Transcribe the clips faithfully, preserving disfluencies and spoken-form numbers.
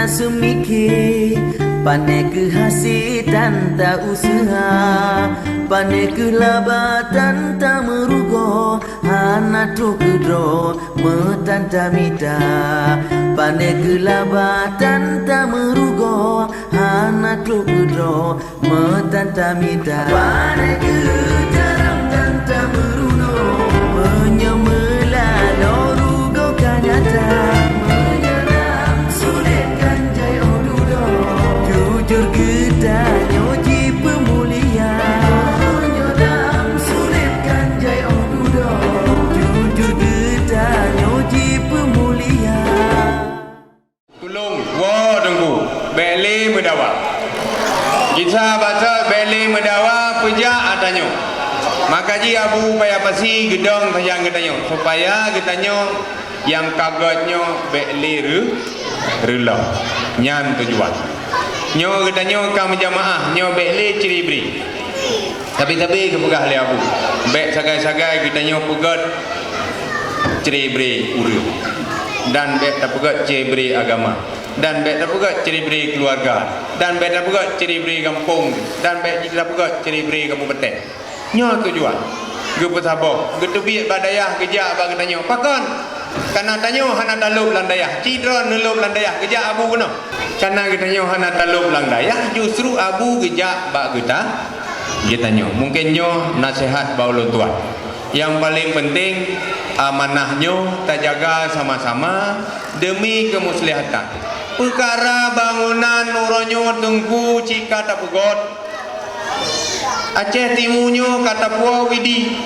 Seumike, pane keuh hase tan ta-useuha, pane keuh laba tan tameurugoe, hana troh keudroe meutan tamita. Pane keuh laba tan tameurugoe, hana troh keudroe meutan tamita. Pane keuh jarang tan tameurunoe, meunyoe meulaloe rugoe ka nyata. Meunyoe lam sulet kan jai 'oh dudoe, jujur geutanyoe jipeumulia. Meunyoe lam sulet kan jai 'oh dudoe, jujur geutanyoe jipeumulia. Tulông, woe Teungku, bék lé meudawa. Gisa bacut bék lé meudawa, peujak ata nyoe. Maka jih Abu Paya Pasi geudong sajan geutanyoe, supaya geutanyoe nyang ka gét nyoe bék lé reu-, reuloh. Nyan tujuan. Nyoe geutanyoe ka meujamaah, nyoe bék lé ciri-bri. Sabe-sabe geupeugah lé Abu, bék sagai-sagai geutanyoe peugét ciri-bri ureuëng, dan bék tapeugét ciri-bri agama, dan bék tapeugét ciri-bri keuluwarga, dan bék tapeugét ciri-bri gampông, dan bék tapeugét ciri-bri kabupaten. Nyoe tujuan geupeusaboh, geuteubiet bak dayah geujak bak geutanyoe. Pakon? Kareuna tanyoe hana talôb lam dayah, ci droe neulôb lam dayah, geujak Abu keunoe. Kareuna geutanyoe hana talôb lam dayah, justru Abu geujak bak geuta-, geutanyoe. Mungken nyoe naseuhat bak ulôn tuan. Nyang paleng peunteng, amanah nyoe tajaga sama-sama deumi keumuslihatan. Peukara bangunan uroe nyoe Teungku cit ka tapeugét, Aceh Timu nyoe ka tapuwoe Widi.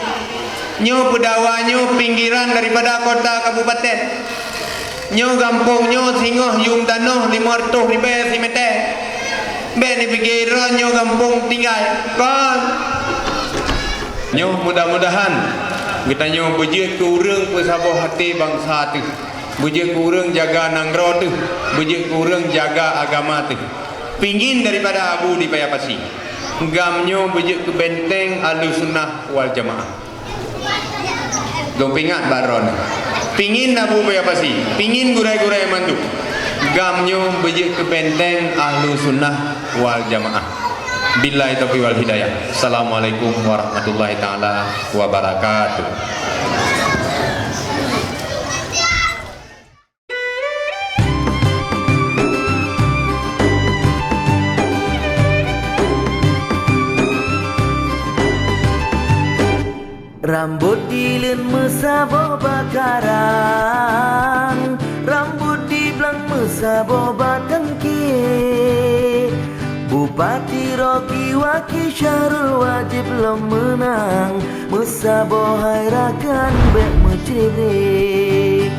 Nyoe Peudawa nyoe pinggiran daripada kota kabupaten. Nyoe gampông nyoe singoh yuem tanoh limong reutôh ribée simètè. Bék neupike droe nyoe gampông tinggai. Kon. Nyoe mudah-mudahan geutanyoe beujeuet keu ureuëng peusaboh até bansa teuh, beujeuet keu ureuëng jaga nanggroe teuh, beujeuet keu ureuëng jaga agama teuh. Pingin daripada Abu di Paya Pasi, GAM nyoe beujeuet keu benteng Ahlussunnah wal Jamaah. Lôn peuingat bak droeneuh. Pingin Abu Paya Pasi, pingin gurée-gurée mandum, GAM nyoe beujeuet keu benteng Ahlussunnah wal Jamaah. Billahi taufiq wal hidayah. Assalamualaikum warahmatullahi taala wabarakatuh. Rambot dileuen meusaboh bak karang, rambot diblang meusaboh bak tangke. Bupati Rocky Waki Syahrul wajéb lom meunang, meusaboh hai rakan bék meucrebre.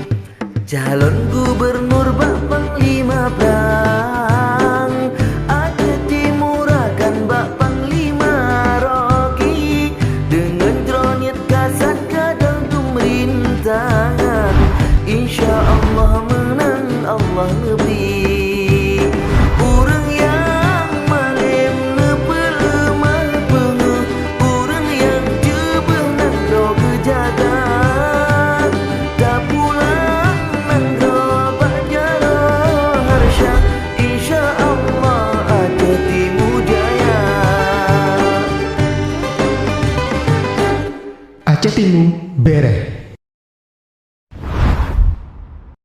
Calon gubernur bak panglima prang, Aceh Timu rakan bak panglima Rocky. Deungon droe niet kasat gadôh peumeurintah, insya Allah meunang Allah neubri. Ureuëng nyang malém neupeuleumah peungeuh, ureuëng nyang jeubeuh nanggroe geujaga, tapulang nanggroe bak jaroe harsya, insya Allah Aceh Timu jaya. Aceh Timu bereh.